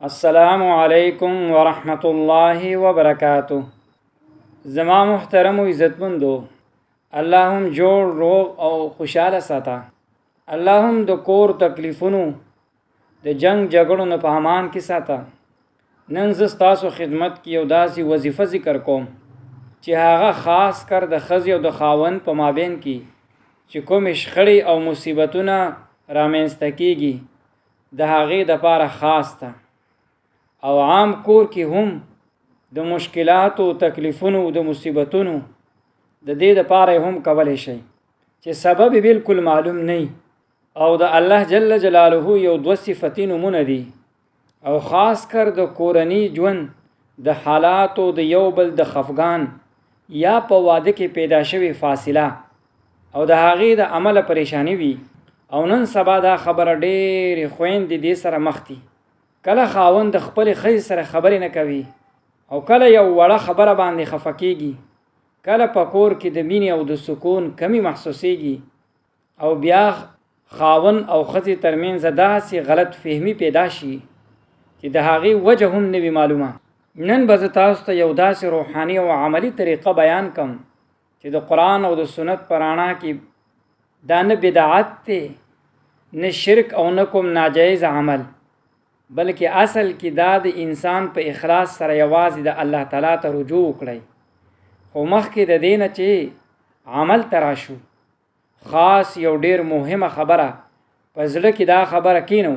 السلام علیکم ورحمت الله وبرکاته. زما محترم او عزتمندو، الله هم جوړ روغ او خوشاله ساته. الله هم د کور تکلیفونو، د جنگ جګړو نه په امان کې ساته. نن زه ستاسو خدمت کې یو داسې وظیفه ذکر کوم چې هغه خاص کر د ښځې او د خاوند په مابین کې چې کومې شخړې او مصیبتونه رامنځته کیږي، د هغې دپاره خاص ده، او عام کور کې هم د مشکلاتو، تکلیفونو، د مصیبتونو د دې دپاره هم کولی شئ چې سبب یې بالکل معلوم نه، او د الله جل جلاله یو دوه صفتي نومونه دي، او خاص کر د کورني ژوند د حالاتو، د یو بل د خفګان یا په واده کې پیدا شوې فاصله او د هغې د امله پریشانی وي. او نن سبا دا خبره ډېرې خویندې دې سره مخ دي. کله خاوند د خپلې ښځې سره خبرې نه کوي، او کله یو وړه خبره باندې خفه کیږي، کله په کور کې د مینې او د سکون کمی محسوسیږي، او بیا خاوند او ښځې ترمنځ داسې غلط فهمي پیدا شي چې د هغې وجه هم نه وي معلومه. نن به زه تاسو ته یو داسې روحاني او عملي طریقه بیان کم چې د قرآن او د سنت په رڼا کې دا نه بدعت دی، نه شرک او نه کوم ناجایز عمل، بلکې اصل کې دا د انسان په اخلاص سره یوازې د الله تعالی ته رجوع وکړئ. خو مخکې د دې نه چې عمل ته راشو، خاص یو ډیر مهمه خبره په زړه کې دا خبره کینو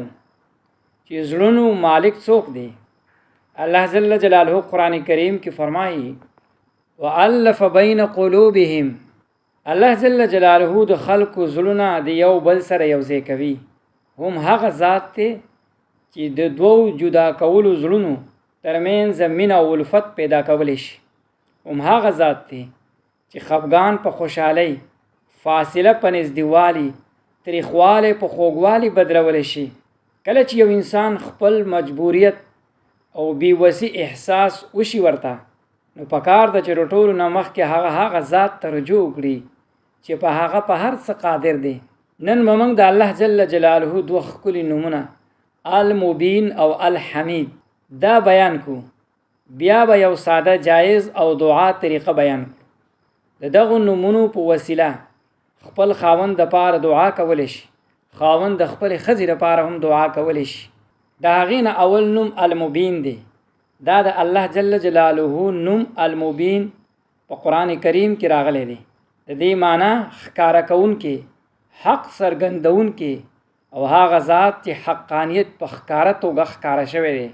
چې زړونو مالک څوک دی؟ الله جل جلاله قرآن کریم کې فرمایي: وألف بین قلوبهم. الله جل جلاله د خلکو زړونه د یو بل سره یو ځای کوي. هم هغه ذات دی چې د دوو جدا کولو زړونو ترمنځ مینه او الفت پیدا کولی شي. هم هغه ذات دی چې خفګان په خوشحالۍ، فاصله په نږدېوالي، تریخوالی په خوږوالي بدلولی شي. کله چې یو انسان خپل مجبوریت او بېوسي احساس وشي ورته، نو پکار ده چې د ټولو نه مخکې هغه هغه ذات ته رجوع وکړي چې په هغه په هر څه قادر دی. نن به موږ د الله جل جلاله دوه ښکلي نومونه المبین او الحمید دا بیان کو، بیا به یو ساده جایز او دعا طریقه بیان کړو. د دغو نومونو په وسیله خپل خاوند د پاره دعا کولی شي، خاوند د خپلې ښځې لپاره هم دعا کولی شي. د هغې نه اول نوم المبین دی. دا د الله جل جلاله نوم المبین په قرآن کریم کې راغلی دی. د دې معنی ښکاره کوونکی، حق څرګندونکی، او هغه ذات چې حقانیت په ښکاره توګه ښکاره شوی دی.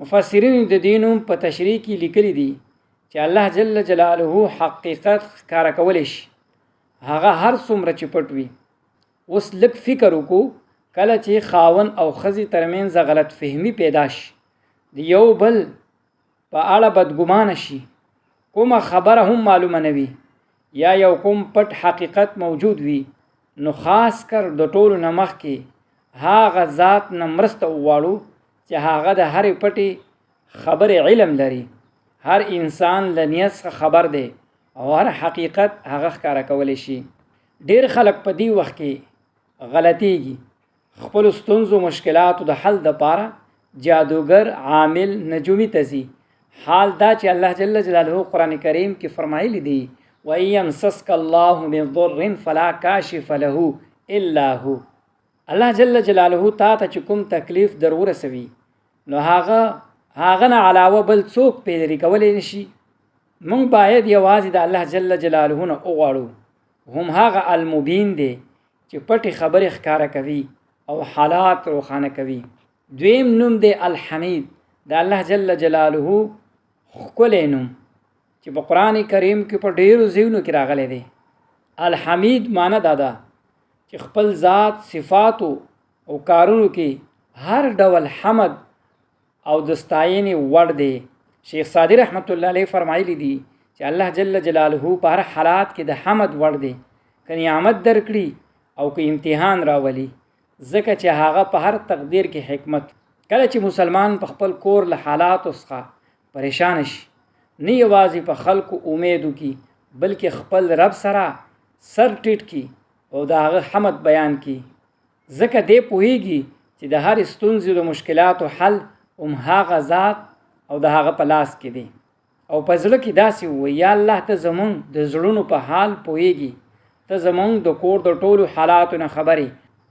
مفسرین د دې نوم په تشریح کې لیکلي دي چې الله جل جلاله حقیقت ښکاره کولی شي، هغه هر څومره چې پټ وي. اوس لږ فکر وکړو، کله چې خاوند او ښځې ترمنځ غلط فهمي پیدا شي، د یو بل په اړه بدګمانه شي، کومه خبره هم معلومه نه وي، یا یو کوم پټ حقیقت موجود وي، نو خاص کر د ټولو نه مخکې هغه ذات نه مرسته وغواړو چې هغه د هرې پټې خبرې علم لري، هر انسان له نیت څخه خبر دی او هر حقیقت هغه ښکاره کولی شي. ډیر خلک په دې وخت کې غلطیږي، خپلو ستونزو مشکلاتو د حل دپاره جادوګر، عامل، نجومي ته ځي، حال دا چې الله جل جلاله قرآن کریم کې فرمایلی دي: وَإِن يَمْسَسْكَ اللَّهُ بِضُرٍّ فَلَا كَاشِفَ لَهُ إِلَّا هُوَ. الله جل جلاله تا ته چې کوم تکلیف در ورسوي، نو هغه نه علاوه بل څوک پرې لرې کولی نشي. موږ باید یوازې د الله جل جلاله نه وغواړو. هم هغه المبین دی چې پټې خبرې ښکاره کوي او حالات روښانه کوي. دویم نوم دی الحمید، د الله جل جلاله ښکلی نوم چې په قرآن کریم کې په ډیرو ځایونو کې راغلی دی. الحمید معنی دا ده چې خپل ذات، صفاتو او کارونو کې هر ډول حمد او د ستاینې وړ دی. شیخ سعدي رحمت الله علیه فرمایلی دي چې الله جل جلاله په هر حالات کې د حمد وړ دی، که نعمت درکړي او که امتحان راولي، ځکه چې هغه په هر تقدیر کې حکمت. کله چې مسلمان په خپل کور له حالاتو څخه پریشان شي، نه یوازې په خلکو امید وکړي، بلکې خپل رب سره سر ټیټ کړي او د هغه حمد بیان کړي، ځکه دی پوهیږي چې د هرې ستونزې د مشکلاتو حل هم هغه ذات او د هغه په لاس کې دی. او په زړه کې داسې ووایي، یا الله ته زمونږ د زړونو په حال پوهېږي، ته زمونږ د کور د ټولو حالاتو نه خبر یې،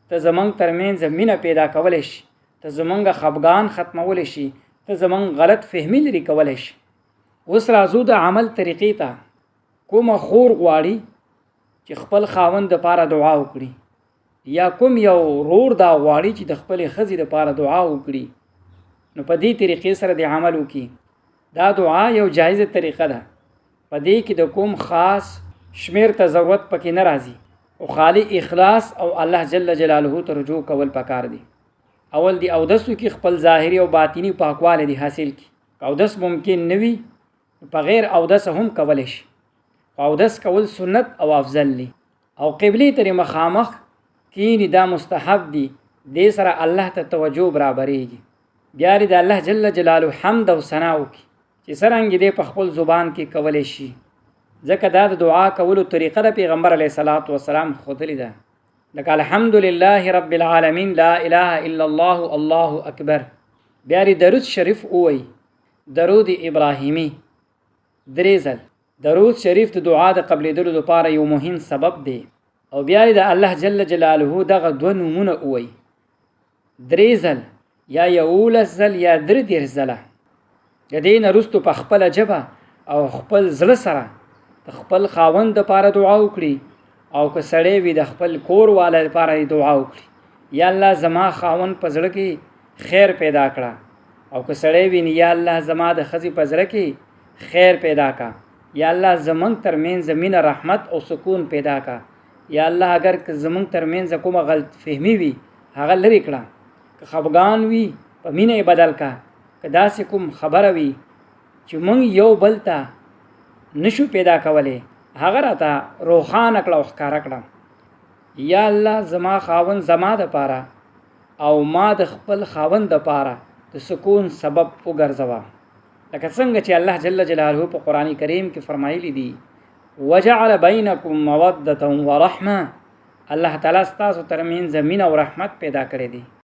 ته زمونږ ترمنځ مینه پیدا کولی شي، ته زمونږ خفګان ختمولی شي، ته زمونږ غلط فهمي لرې کولی شي. اوس راځو د عمل طریقې ته. کومه خور غواړي چې خپل خاوند دپاره دعا وکړي یا کوم یو ورور دا غواړي چې د خپلې ښځې دپاره دعا وکړي، نو په دې طریقې سره د عمل وکړي. دا دعا یو جایزه طریقه ده، په دې کې د کوم خاص شمیر ته ضرورت پکې نه راځي، او خالي اخلاص او الله جل جلاله ته رجوع کول پکار دي. اول دی اودس وکړي، خپل ظاهري او باطني پاکوالی دی حاصل کړي. که اودس ممکن نه وي په غیر اودس هم کولی شي، خو اودس کول سنت او افضل دي. او قبلې ته مخامخ کینی، دا مستحب دي، دې سره الله ته توجه برابرېږي. بیا دې د الله جل جلاله حمد او ثنا وکړي چې څرنګه دې په خپل زبان کې کولی شي، ځکه دا د دعا کولو طریقه د پیغمبر علیه الصلاة والسلام ښودلې ده، لکه الحمد لله رب العالمین، لا اله الا الله، الله اکبر. بیا دې درود شریف ووایي، درود ابراهیمي درې ځل. درود شریف د دعا د قبلېدلو لپاره یو مهم سبب دی. او بیا دې د الله جل جلاله دغه دوه نومونه ووایي درې ځل یا 11 ځل یا 33 ځله. د دې نه وروسته په خپله ژبه او خپل زړه سره د خپل خاوند دپاره دعا وکړي، او که سړی وي د خپل کور والا لپاره یې دعا وکړي، یا الله زما خاوند په زړه کې خیر پیدا کړه، او که سړی وي یا الله زما د ښځې په زړه کې خیر پیدا کړه، یا الله زمونږ ترمنځ مینه، رحمت او سکون پیدا کړه، یا الله اگر که زمونږ ترمنځ کومه غلط فهمي وي هغه لرې کړه، که خفګان وي په مینه یې بدل کړه، که داسې کوم خبره وي چې مونږ یو بل ته نشو پیدا کولی هغه راته روښانه کړه او ښکاره کړه. یا الله زما خاوند زما دپاره او ما د خپل خاوند دپاره د سکون سبب وګرځوه، لکه څنګه چې الله جل جلاله په قرآن کریم کې فرمایلی دي، وجعل بینکم موده ورحمه. الله تعالی ستاسو ترمنځ مینه او رحمت پیدا کړی دی.